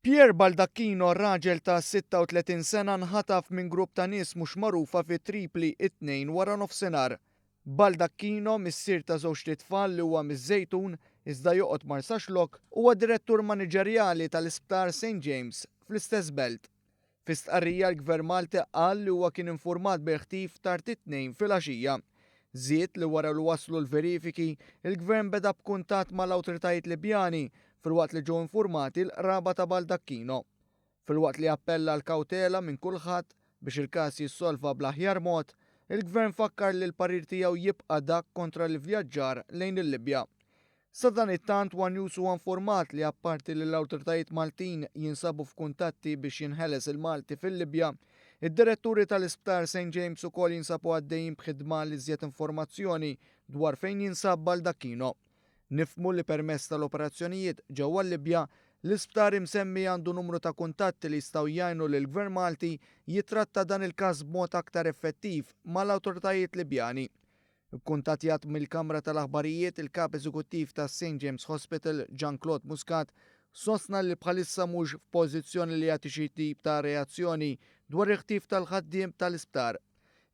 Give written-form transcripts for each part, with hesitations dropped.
Pierre Baldacchino, raġel ta' 36 sena nħataf minn grupp ta' nies mhux magħrufa fi Tripli it-Tnejn waranofsinhar. Baldacchino, missier ta' żewġt itfal li huwa miż-Żejtun iżda joqgħod Marsaxlokk, huwa direttur maniġerjali tal-Isptar St James fl-istess belt. Fi stqarrija l-Gvern Malti qal li huwa kien infurmat bil-ħtif tard it-Tnejn filgħaxija. Żied li wara li waslu l-verifiki, il-Gvern beda b'kuntatt mal-awtoritajiet Libjani filwaqt li ġew infurmati l-qraba ta' Baldacchino. Filwaqt li appella għal kawtela minn kulħadd biex il-każ jissolva bl-aħjar mod, il-Gvern fakkar li l-parir tiegħu jibqa' dak kontra l-ivvjaġġar lejn il-Libja. Sadanittant, one News huwa nfurmat li apparti li l-awtoritajiet Maltin jinsabu f'kuntatti biex jinħeles il-Malti fil-Libja, id-diretturi tal-Isptar St James ukoll jinsabu għaddejjin b'ħidma għal iżjed informazzjoni dwar fejn jinsab Baldacchino. Nifhmu li permezz tal-operazzjonijiet ġewwa l-Libja, l-isptar imsemmi għandu numru ta' kuntatti li jistgħu jgħinu lill-Gvern Malti jittratta dan il-każ b'mod aktar effettiv mal-awtoritajiet Libjani. Ikkuntattjat mill-Kamra tal-Aħbarijiet, il-Kap Eżekuttiv ta' St James Hospital, Jean Claude Muscat, sostna li bħalissa mhux f'pożizzjoni li jagħti xi tip ta' reazzjoni dwar il-ħtif tal-ħaddiem tal-isptar.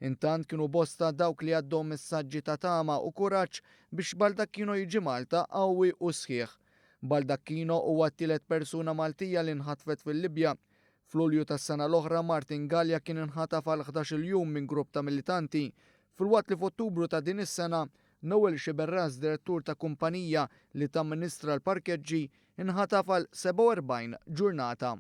Intant kienu bosta dawk li għaddew messaġġi ta' tama u kuraġġ biex Baldacchino jiġi Malta qawwi u sħiħ. Baldacchino huwa t-tielet persuna Maltija li nħatfet fil-Libja. F'Lulju tas-sena l-oħra Martin Galea kien inħataf għal 11-il jum minn grupp ta' militanti, filwaqt li f'Ottubru ta' din is-sena Noel Sciberras, direttur ta' kumpanija li tamministra l-parkeġġi, inħataf għal 47 ġurnata.